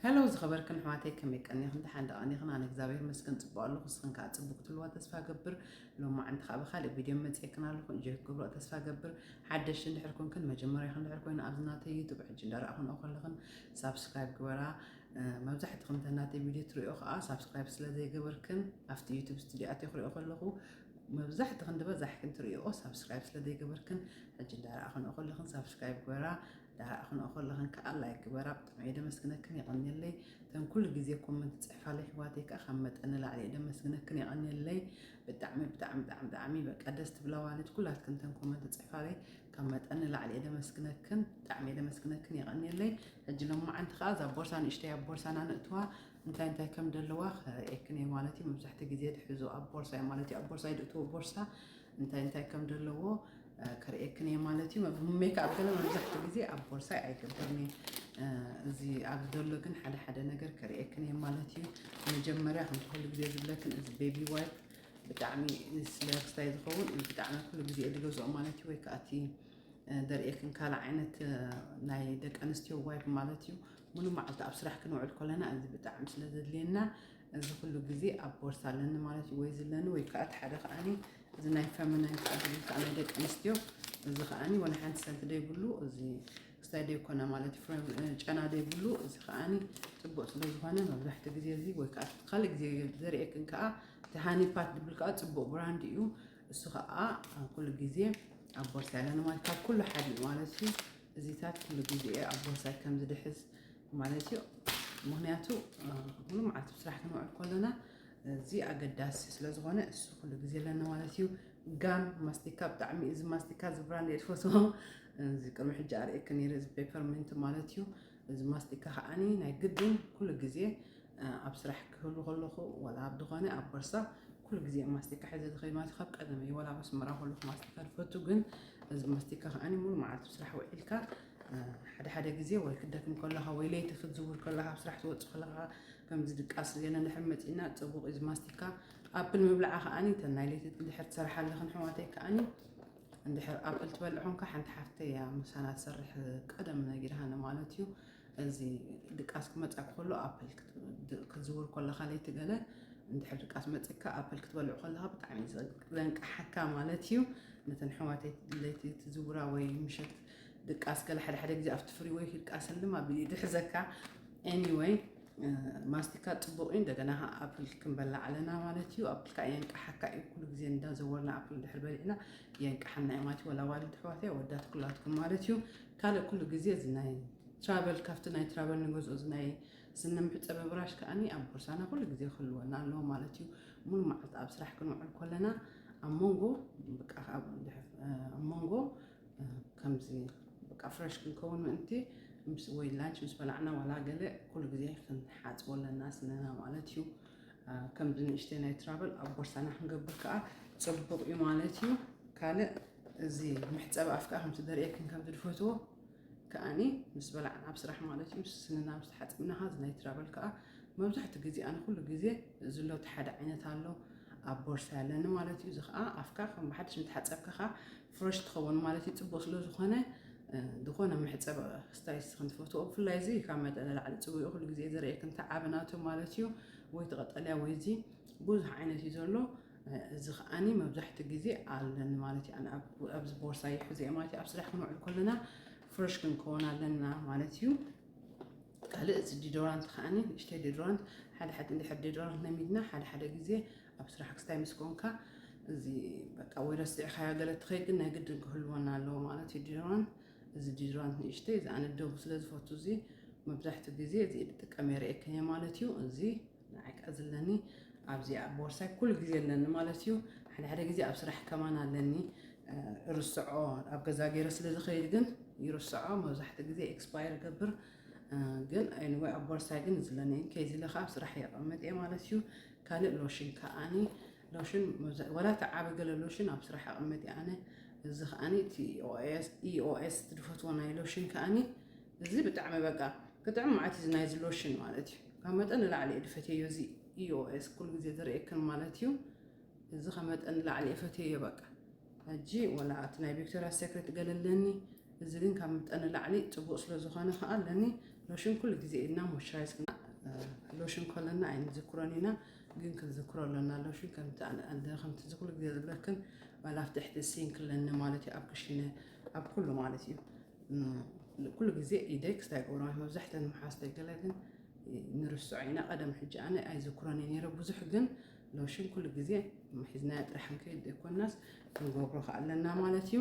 ሄሎ ዝኸበርክን ኣሕዋተይ፣ ከመይ ቀኒኽን? ደሓን ዶ ቀኒኽን? ኣነ እግዚኣብሔር ይመስገን ጽቡቕ ኣለኹ። ንስኽን ከኣ ጽቡቕ ክትህልዋ ተስፋ እገብር። ሎማዓንቲ ከኣ ብኻልእ ቪድዮ መጺኤክን ኣለኹ። ኢንጆይ ክትገብርኦ ተስፋ እገብር። ሓደሽቲ እንድሕር ኮንክን፣ መጀመርያኽን እንድሕር ኮይኑ ኣብዚ ናተይ ዩቱብ ሕጂ እንዳረኣኽንኦ ከለኽን ሳብስክራይብ ግበራ። እ፣ መብዛሕትኽን እተን ናተይ ቪድዮ ትርእዮ ከኣ ሳብስክራይብ ስለ ዘይገበርክን ኣብቲ ዩቱብ ስቱድዮ ኣትየ ክርእዮ ከለኹ መብዛሕትኽን ዝበዛሕክን ትርእዮ ሳብስክራይብ ስለ ዘይገበርክን ሕጂ እንዳረኣኽንኦ ከለኽን ሳብስክራይብ ግበራ። ዳኣ ክነኦ ከለኽን ከኣ ላይክ ግበራ። ብጣዕሚ እየ ደመስግነክን፣ የቐንየለይ። እተን ኩሉ ግዜ ኮመንት ትጽሕፋለይ ኣሕዋተይ ከኣ ካብ መጠን ንላዕሊ እየ ደመስግነክን፣ የቐንየለይ። ብጣዕሚ፣ ብጣዕሚ፣ ብጣዕሚ፣ ብጣዕሚ በቃ ደስ ትብላ ዋልድ ኩላትክን እተን ኮመንት ትጽሕፋለይ ካብ መጠን ንላዕሊ እየ ደመስግነክን፣ ብጣዕሚ እየ ደመስግነክን፣ የቐንየለይ። ሕጂ ሎማዓንቲ ከኣ እዛ ቦርሳ ንእሽተይ ኣብ ቦርሳና ነእትዋ፣ እንታይ እንታይ ከም ደለዋ ከርእየክን እየ ማለት እዩ። መብዛሕትኡ ግዜ ድሕዞ ኣብ ቦርሳ እየ ማለት እዩ። ኣብ ቦርሳ እየ ድእትዎ ቦርሳ እንታይ እንታይ ከም ደለዎ እ፣ ከርእየክን እየ ማለት እዩ። መብ-፣ ሜክኣፕ ገለ መብዛሕትኡ ግዜ ኣብ ቦርሳይ ኣይገብርን እየ። እ፣ እዚ ኣብዚ ዘሎ ግን ሓደ ሓደ ነገር ከርእየክን እየ ማለት እዩ። መጀመርያ ከምቲ ኩሉ ግዜ ዝብለክን እዚ ቤቢ ዋይፕ ብጣዕሚ ስለ ክስታይ ዝኸውን ብጣዕሚ ኩሉ ግዜ እየ ዝገዝኦ ማለት እዩ። ወይ ከዓ እቲ፣ እ፣ ዘርእየክን ካልእ ዓይነት፣ እ፣ ናይ ደቂ ኣንስትዮ ዋይፕ ማለት እዩ። ሙሉ መዓልቲ ኣብ ስራሕ ክንውዕል ከለና እዚ ብጣዕሚ ስለ ዘድልየና እዚ ኩሉ ግዜ ኣብ ቦርሳ ኣለኒ ማለት እዩ። ወይ ዝለኒ ወይ ከዓ እቲ ሓደ ከዓኒ እዚ ናይ ፈሚናይን ከዓ ዝብል ከዓ ናይ ደቂ ኣንስትዮ፣ እዚ ከዓኒ ወላ ሓንቲ ሰንቲ ዘይብሉ፣ እዚ ክስታይ ዘይኮነ ማለት እዩ፣ ፍሬም፣ እ፣ ጨና ዘይብሉ፣ እዚ ከዓኒ ጽቡቕ ስለ ዝኾነ መብዛሕትኡ ግዜ እዚ ወይ ከዓ ካልእ ግዜ ዘርእየክን ከዓ እቲ ሃኒ ፓት ዝብል ከዓ ጽቡቕ ብራንድ እዩ። እሱ ከዓ ኩሉ ግዜ ኣብ ቦርሳ ኣለኒ ማለት ካብ ኩሉ ሓዲኡ ማለት እዩ። እዚታት ኩሉ ግዜ እየ ኣብ ቦርሳይ ከም ዝድሕዝ ማለት እዩ። ምኽንያቱ፣ እ፣ ሙሉ መዓልቲ ብስራሕ ክንውዕል ከለና እዚ ኣገዳሲ ስለ ዝኾነ እሱ ኩሉ ግዜ ኣለኒ ማለት እዩ። ጋም ማስቲካ ብጣዕሚ እዚ ማስቲካ እዚ ብራንድ እየ ዝፈትዎ። እዚ ቅድሚ ሕጂ ኣርእየክን ነይረ፣ እዚ ፔፐርሚንት ማለት እዩ። እዚ ማስቲካ ከዓኒ ናይ ግድን ኩሉ ግዜ፣ እ፣ ኣብ ስራሕ ክህሉ ከለኹ ወላ ኣብ ዝኾነ ኣብ ቦርሳ ኩሉ ግዜ ማስቲካ ሒዘ ዝኸይድ ማለት እዩ። ካብ ቀደመ እዩ፣ ወላ ኣብ ኣስመራ ከለኹ ማስቲካ ዝፈቱ፣ ግን እዚ ማስቲካ ከዓኒ ሙሉ መዓልቲ ኣብ ስራሕ ውዒልካ፣ እ፣ ሓደ ሓደ ግዜ ወይ ክደክም ከለኻ ወይ ለይቲ ክትዝውር ከለኻ ኣብ ስራሕ ትወጽእ ከለኻ ከምዚ ድቃስ ገለ እንድሕር መጺእና ጽቡቕ እዩ እዚ ማስቲካ። ኣፕል ምብላዓ ከዓኒ እተን ናይ ለይቲ እንድሕር ትሰርሓ ኣለኽን ኣሕዋተይ ከዓኒ እንድሕር ኣፕል ትበልዕ ኮንካ ሓንቲ ሓፍተይ እያ ምሳና ትሰርሕ ቀደም ነጊርሃኒ ማለት እዩ። እዚ ድቃስ ክመጻ ከሎ ኣፕል ክት-፣ ድ-፣ ክትዝውር ከለኻ ለይቲ ገለ እንድሕር ድቃስ መጺካ ኣፕል ክትበልዕ ከለኻ ብጣዕሚ እዩ ዘ-፣ ዘንቅሓካ ማለት እዩ። ነተን ኣሕዋተይ ለይቲ ትዝውራ ወይ ምሸት ድቃስ ገለ ሓደ ሓደ ግዜ ኣብቲ ፍሪ ወይ ክድቃሰልም ኣብ ኢዱ ሕዘካ። ኤኒወይ፣ እ፣ ማስቲካ ጽቡቕ እዩ። እንደገና ኸዓ ኣፕል ክንበልዕ ኣለና ማለት እዩ። ኣፕል ከዓ የንቅሓካ እዩ። ኩሉ ግዜ እንዳዘወርና ኣፕል እንድሕር በሊዕና የንቅሓና እዩ ማለት እዩ። ወላ ኣዋልድ ኣሕዋተይ ኣወዳት ኩላትኩም ማለት እዩ። ካልእ ኩሉ ግዜ እዚ ናይ ትራቨል፣ ካብቲ ናይ ትራቨል ንገዝኦ እዚ ናይ ስኒ መሕጸቢ ብራሽ ከዓኒ ኣብ ቦርሳና ኩሉ ግዜ ክህልወና ኣለዎ ማለት እዩ። ሙሉ መዓልቲ ኣብ ስራሕ ክንውዕል ከለና ኣብ መንጎ፣ በቃ፣ ኣብ፣ ኣብ መንጎ፣ እ፣ ከምዚ በቃ ፍረሽ ክንከውን ምእንቲ ምስ፣ ወይ ላንች ምስ በላዕና ዋላ ገለ ኩሉ ግዜ ክንሓጽቦ ኣለና ስንና ማለት እዩ። እ፣ ከምዚ ንእሽተይ ናይ ትራቨል ኣብ ቦርሳና ክንገብር ከኣ ጽቡቕ እዩ ማለት እዩ። ካልእ እዚ መሕጸቢ ኣፍ ከኣ ከምቲ ዘርእየክን ከምቲ ዝፈትዎ ከኣኒ ምስ በላዕና ኣብ ስራሕ ማለት እዩ፣ ምስ ስንና ምስ ተሓጽብና ከኣ እዚ ናይ ትራቨል ከኣ መብዛሕትኡ ግዜ ኣነ ኩሉ ግዜ ዝሎ እቲ ሓደ ዓይነት ኣሎ ኣብ ቦርሳ ኣለኒ ማለት እዩ። እዚ ከኣ ኣፍካ ከም ብሓድሽ ምተሓጸብካ ከኣ ፍረሽ ትኸውን ማለት እዩ። ጽቡቕ ስለ ዝኾነ፣ እ፣ ዝኾነ መሕጸቢ ክስታይ ንስኽን ትፈትዎ፣ ብፍላይ እዚ ካብ መጠን ንላዕሊ ጽቡቕ እዩ። ኩሉ ግዜ ዘርእየክን እቲ ዓቢ ናቱ ማለት እዩ፣ ወይ እቲ ቀጠልያ ወይ እዚ ብዙሕ ዓይነት እዩ ዘሎ። እዚ ከዓኒ መብዛሕትኡ ግዜ ኣለኒ ማለት እዩ። ኣነ ኣብ፣ ኣብዚ ቦርሳ ይሕዘ እየ ማለት እዩ። ኣብ ስራሕ ክንውዕል ከለና ፍረሽ ክንከውን ኣለና ማለት እዩ። ካልእ እዚ ዲዶራንት ከዓኒ ንእሽተይ ዲዶራንት፣ ሓደ ሓደ እንድሕር ዲዶራንት ነሚድና፣ ሓደ ሓደ ግዜ ኣብ ስራሕ ክስታይ ምስ ኮንካ፣ እዚ በቃ ወይ ረሲዕካዮ ገለ ትኸይድ፣ ግን ናይ ግድን ክህልወና ኣለዎ ማለት እዩ ዲዶራንት። እዚ ዲዶራንት ንእሽተይ፣ እዚ ኣነ ደንቡ ስለ ዝፈቱ፣ እዚ መብዛሕትኡ ግዜ እዚ እየ ዝጥቀም፣ የርእየክን እየ ማለት እዩ። እዚ ንዓይ ከኣ ዝለኒ ኣብዚኣ ቦርሳይ ኩሉ ግዜ ኣለኒ ማለት እዩ። ሓደ ሓደ ግዜ ኣብ ስራሕ ከማን ኣለኒ፣ እ፣ እርስዖ፣ ኣብ ገዛ ገይረ ስለ ዝኸይድ ግን ይርስዖ፣ መብዛሕትኡ ግዜ ኤክስፓየር ገብር። እ፣ ግን ኤኒወይ ኣብ ቦርሳይ ግን ዝለኒ ከይዚ ለኻ ኣብ ስራሕ የቐምጥ እየ ማለት እዩ። ካልእ ሎሽን ከኣኒ፣ ሎሽን መብዛ-፣ ወላ እቲ ዓቢ ገለ ሎሽን ኣብ ስራሕ ኣቐምጥ እየ ኣነ። እዚ ከኣኒ እቲ ኢ ኦ ኤስ፣ ኢ ኦ ኤስ ትድፈትዎ ናይ ሎሽን ከኣኒ፣ እዚ ብጣዕሚ በቃ ክጥዕም መዓት እዩ ናይዚ ሎሽን ማለት እዩ። ካብ መጠን ንላዕሊ እየ ዝፈትየዮ እዚ ኢ ኦ ኤስ ኩሉ ግዜ ዝርእየክን ማለት እዩ። እዚ ካብ መጠን ንላዕሊ እየ ፈትየዮ በቃ። ሕጂ ወላ እቲ ናይ ቪክቶርያ ሴክሬት ገለ ኣለኒ፣ እዚ ግን ካብ መጠን ንላዕሊ ጽቡቕ ስለ ዝኾነ ከኣ ኣለኒ። ሎሽን ኩሉ ግዜ ኢልና ሞይስቸራይዝ ሎሽን ከለና ኣይንዝክሮን ኢና፣ ግን ክንዝክሮ ኣለና። ሎሽን ከምቲ ኣነ- ኣነ- ከምቲ እዚ ኩሉ ግዜ ዝብለክን ዋላ ኣብ ትሕቲ ሲንክ ኣለኒ ማለት እዩ፣ ኣብ ክሽነ ኣብ ኩሉ ማለት እዩ። እም፣ ኩሉ ግዜ ኢደይ ክስታይ ገብሮ መብዛሕተን መሓዝተይ ገለ ግን ንርስዖ ኢና። ቀደም ሕጂ ኣነ ኣይዝክሮን እየ ነይረ ብዙሕ፣ ግን ሎሽን ኩሉ ግዜ ሒዝናዮ ጥራሕ ክንከይድ ዘይኮናስ ክንገብሮ ከ ኣለና ማለት እዩ።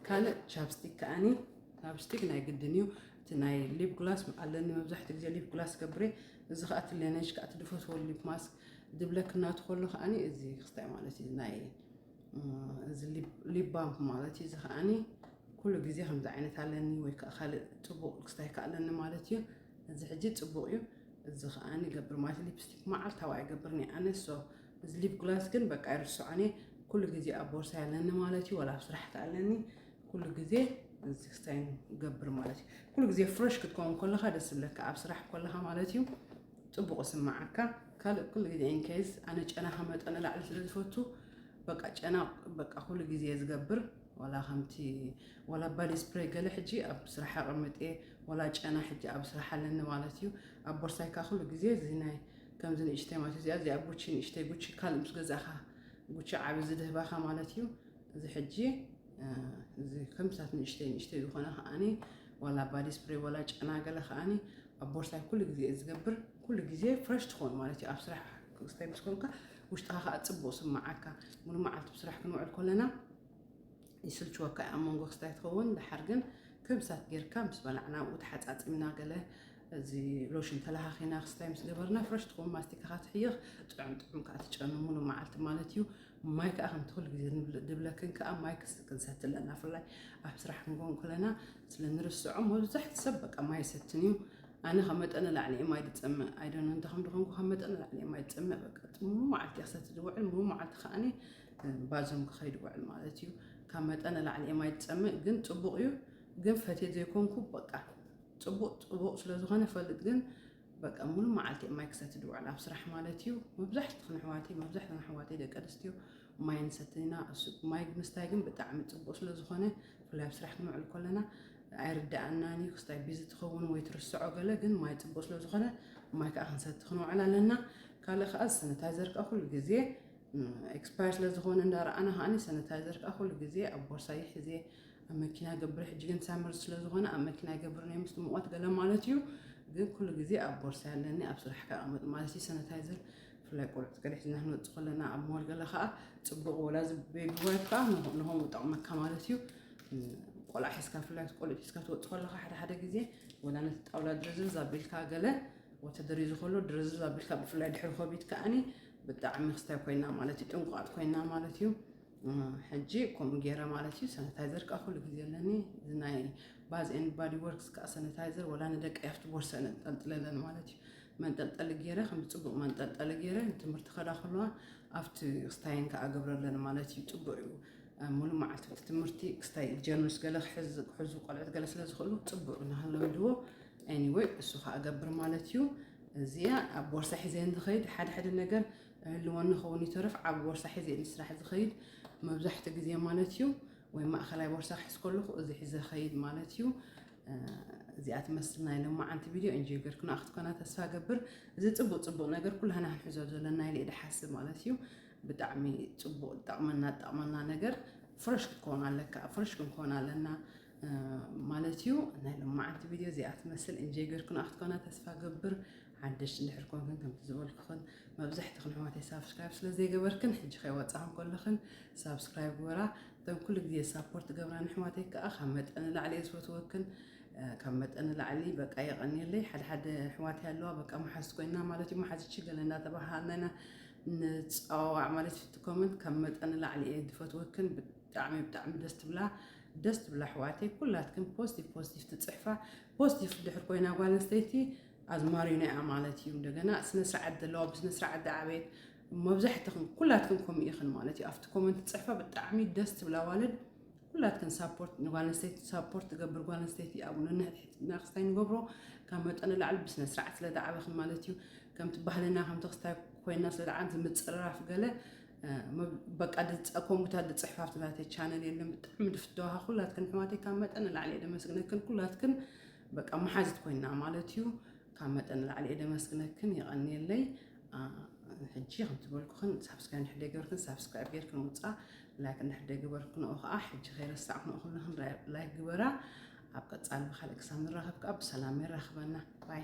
ካልእ ቻፕስቲክ ከኣኒ፣ ቻፕስቲክ ናይ ግድን እዩ። እቲ ናይ ሊፕ ግላስ ኣለኒ፣ መብዛሕትኡ ግዜ ሊፕ ግላስ ገብረ። እዚ ከዓ እቲ ሌነጅ ከዓ እቲ ድፈትዎ ሊፕ ማስክ ድብለክ እናትኸሎ ከኣኒ እዚ ክስታይ ማለት እዩ፣ ናይ እዚ ሊፕ ባም ማለት እዩ። እዚ ከኣኒ ኩሉ ግዜ ከምዚ ዓይነት ኣለኒ ወይ ከዓ ካልእ ፅቡቅ ክስታይ ከኣለኒ ማለት እዩ። እዚ ሕጂ ፅቡቅ እዩ። እዚ ከኣኒ ገብር ማለት ሊፕስቲክ መዓልታዊ ኣይገብርን እየ ኣነ። ሶ እዚ ሊፕ ግላስ ግን በቃ ኣይርስዖን እየ። ኩሉ ግዜ ኣብ ቦርሳ ኣለኒ ማለት እዩ። ወላ ኣብ ስራሕ ከኣለኒ ኩሉ ግዜ እዚ ክስታይ ገብር ማለት እዩ። ኩሉ ግዜ ፍረሽ ክትከውን ከለካ ደስ ዝብለካ፣ ኣብ ስራሕ ከለካ ማለት እዩ። ፅቡቅ ስማዓካ። ካልእ ኩሉ ግዜ ኢንኬስ ኣነ ጨና ከመጠን ላዕሊ ስለ ዝፈቱ በቃ ጨና በቃ ኩሉ ግዜ ዝገብር። ዋላ ከምቲ ዋላ ባዲ ስፕሬይ ገለ ሕጂ ኣብ ስራሕ ኣቐምጥ እየ፣ ዋላ ጨና ሕጂ ኣብ ስራሕ ኣለኒ ማለት እዩ። ኣብ ቦርሳይ ከዓ ኩሉ ግዜ እዚ ናይ ከምዚ ንእሽተይ ማለት እዚኣ እዚኣ ጉቺ ንእሽተይ ጉቺ ካልእ ምስ ገዛእካ ጉቺ ዓቢ ዝድህባካ ማለት እዩ። እዚ ሕጂ እዚ ከምሳት ንእሽተይ ንእሽተይ ዝኾነ ከዓኒ ዋላ ባዲ ስፕሬይ ዋላ ጨና ገለ ከዓኒ ኣብ ቦርሳይ ኩሉ ግዜ እየ ዝገብር። ኩሉ ግዜ ፍረሽ ትኾን ማለት እዩ። ኣብ ስራሕ ክስታይ ምስ ኮንካ ውሽጥኻ ከዓ ፅቡቅ ስማዓካ። ሙሉ መዓልቲ ብስራሕ ክንውዕል ከለና ይስልችወካ እዩ ኣብ መንጎ ክስታይ ትኸውን። ድሓር ግን ከምሳት ጌርካ ምስ በላዕና ብኡ ተሓፃፂምና ገለ እዚ ሎሽን ተለኻኺና ክስታይ ምስ ገበርና ፍረሽ ትኸውን። ማስቲካኻ ትሕይኽ፣ ጥዑም ጥዑም ከዓ ትጨኑ ሙሉ መዓልቲ ማለት እዩ። ማይ ከዓ ከምቲ ኩሉ ግዜ ንብል- ድብለክን ከዓ ማይ ክስ- ክንሰቲ ኣለና። ብፍላይ ኣብ ስራሕ ክንከውን ከለና ስለ ንርስዖ መብዛሕቲ ሰብ በቃ ማይ ይሰትን እዩ። ኣነ ካብ መጠን ላዕሊ እየ ማይ ዝፀምእ። ኣይደኖ እንተ ከም ድኾንኩ ካብ መጠን ላዕሊ እየ ማይ ዝፀምእ። በቃ ሙሉ መዓልቲ እየ ክሰቲ ዝውዕል፣ ሙሉ መዓልቲ ከዓኒ ባዞም ክኸይድ ውዕል ማለት እዩ። ካብ መጠን ላዕሊ እየ ማይ ዝፀምእ፣ ግን ፅቡቅ እዩ። ግን ፈትየ ዘይኮንኩ በቃ ፅቡቅ ፅቡቅ ስለ ዝኾነ ፈልጥ፣ ግን በቃ ሙሉ መዓልቲ እየ ማይ ክሰቲ ዝውዕል ኣብ ስራሕ ማለት እዩ። መብዛሕትኽን ኣሕዋተይ መብዛሕትኽን ኣሕዋተይ ደቂ ኣንስትዮ ማይ ንሰቲ ኢና። እሱ ማይ ምስታይ ግን ብጣዕሚ ፅቡቅ ስለ ዝኾነ ብፍላይ ኣብ ስራሕ ክንውዕል ከለና ኣይርድኣናን እዩ። ክስታይ ቢዚ ትኸውን ወይ ትርስዖ ገለ፣ ግን ማይ ፅቡቅ ስለ ዝኾነ ማይ ከዓ ክንሰቲ ክንውዕል ኣለና። ካልእ ከዓ ሰነታይዘር ከዓ ኩሉ ግዜ ኤክስፓየር ስለ ዝኾነ እንዳረኣና ከዓኒ ሰነታይዘር ከዓ ኩሉ ግዜ ኣብ ቦርሳይ ሒዘ ኣብ መኪና ገብር። ሕጂ ግን ሳመር ስለ ዝኾነ ኣብ መኪና ገብር ናይ ምስቲ ሙቐት ገለ ማለት እዩ። ግን ኩሉ ግዜ ኣብ ቦርሳ ኣለኒ ኣብ ስራሕ ከቐምጥ ማለት እዩ። ሰነታይዘር ብፍላይ ቆልዑት ገለ ሒዝና ክንወፅእ ከለና ኣብ ሞል ገለ ከዓ ፅቡቅ ወላ እዚ ቤቢ ዋይፕ ከዓ ንሆም ይጠቕመካ ማለት እዩ። ቆልዓ ሒዝካ ብፍላይ ቆልዑት ሒዝካ ትወፅእ ከለካ ሓደ ሓደ ግዜ ወላ ነቲ ጣውላ ድርዝዝ ኣቢልካ ገለ ወተደሪዙ ከሎ ድርዝዝ ኣቢልካ ብፍላይ ድሕሪ ኮቪድ ከዓኒ ብጣዕሚ ክስታይ ኮይና ማለት እዩ፣ ጥንቁቓት ኮይና ማለት እዩ። ሕጂ ከምኡ ገይረ ማለት እዩ። ሰነታይዘር ከዓ ኩሉ ግዜ ኣለኒ። እዚ ናይ ባዝ ኤንድ ባዲ ወርክስ ከዓ ሰነታይዘር ወላ ንደቂ ኣብቲ ቦርሳ ነንጠልጥለለን ማለት እዩ። መንጠልጠሊ ገይረ ከም ፅቡቅ መንጠልጠሊ ገይረ ንትምህርቲ ከዳ ከለዋ ኣብቲ ክስታይን ከዓ ገብረለን ማለት እዩ። ፅቡቅ እዩ። ሙሉ መዓልቲ ኣብቲ ትምህርቲ ክስታይ ጀርምስ ገለ ክሕዝ ክሕዙ ቆልዑት ገለ ስለ ዝኽእሉ ፅቡቅ እዩ ንክለምድዎ። ኤኒወይ እሱ ከዓ እገብር ማለት እዩ። እዚኣ ኣብ ቦርሳ ሒዘ ንዝኸይድ ሓደ ሓደ ነገር ህልወኒ ኸውን ይተርፍ ዓብ ቦርሳ ሒዘ ንስራሕ ዝኸይድ መብዛሕትኡ ግዜ ማለት እዩ። ወይ ማእኸላይ ቦርሳ ክሕዝ ከለኹ እዚ ሒዘ ኸይድ ማለት እዩ። እዚኣ ትመስል ናይ ሎማዓንቲ ቪድዮ እንጆይ ገርክና ክትኮና ተስፋ ገብር። እዚ ፅቡቅ ፅቡቅ ነገር ኩላህና ክንሕዞ ዘለና ኢለ ድሓስብ ማለት እዩ። ብጣዕሚ ፅቡቅ ዝጠቅመና ዝጠቅመና ነገር ፍረሽ ክትከውን ኣለካ፣ ፍረሽ ክንከውን ኣለና ማለት እዩ። ናይ ሎማዓንቲ ቪድዮ እዚኣ ትመስል እንጆይ ገርክና ክትኮና ተስፋ ገብር። ሓደሽ እንድሕር ኮንክን ከምቲ ዝበልኩኽን መብዛሕትኽን ኣሕዋተይ ሳብስክራይብ ስለ ዘይገበርክን ሕጂ ከይወፃኽን ከለኽን ሳብስክራይብ ግበራ። እተን ኩሉ ግዜ ሳፖርት ገብራን ኣሕዋተይ ከዓ ካብ መጠን ላዕሊ እየ ዝፈትወክን። ካብ መጠን ላዕሊ በቃ የቐንየለይ። ሓደ ሓደ ኣሕዋተይ ኣለዋ በቃ መሓዝቲ ኮይና ማለት እዩ፣ መሓዝቺ ገለ እናተባሃልና ኢና ንፀዋዋዕ ማለት እዩ። እቲ ኮመንት ካብ መጠን ላዕሊ እየ ዝፈትወክን። ብጣዕሚ ብጣዕሚ ደስ ትብላ ደስ ትብላ ኣሕዋተይ ኩላትክን ፖዚቲቭ ፖዚቲቭ ትፅሕፋ። ፖዚቲቭ ድሕር ኮይና ጓል ኣንስተይቲ ኣዝማሪኖ እያ ማለት እዩ። እንደገና ስነ ስርዓት ዘለዋ ብስነ ስርዓት ዝዓበየት መብዛሕትኽን ኩላትክን ከምኡ ኢኽን ማለት እዩ። ኣብቲ ኮመንት ትፅሕፋ ብጣዕሚ ደስ ትብላ ኣዋልድ ኩላትክን ሳፖርት ንጓል ኣንስተይቲ ሳፖርት ትገብር ጓል ኣንስተይቲ ኣብኡ ነንሕድሕድና ክስታይ ንገብሮ ካብ መጠን ላዕሊ ብስነ ስርዓት ስለ ዝዓበኽን ማለት እዩ። ከምቲ ባህልና ከምቲ ክስታይ ኮይና ስለ ዝዓበን ዝምፅርራፍ ገለ በቃ ከምኡታት ዝፅሕፋ ኣብቲ ናተይ ቻነል የለን። ብጣዕሚ ድፍተዋኻ ኩላትክን ኣሕዋተይ ካብ መጠን ላዕሊ እየ ደመስግነክን ኩላትክን በቃ መሓዝት ኮይና ማለት እዩ። ካብ መጠን ንላዕሊ እየ ደመስግነክን፣ የቐንየለይ። ሕጂ ከምቲ በልኩኽን ሳብስክራይብ እንድሕር ደይገበርክን ሳብስክራይብ ጌርክን ውፃ፣ ላይክ እንድሕር ደይገበርክንኦ ከዓ ሕጂ ከይረሳዕክንኦ ኩልኽን ላይክ ግበራ። ኣብ ቀፃሊ ብካልእ ክሳብ ንራኸብ ከዓ ብሰላም የራኽበና። ባይ።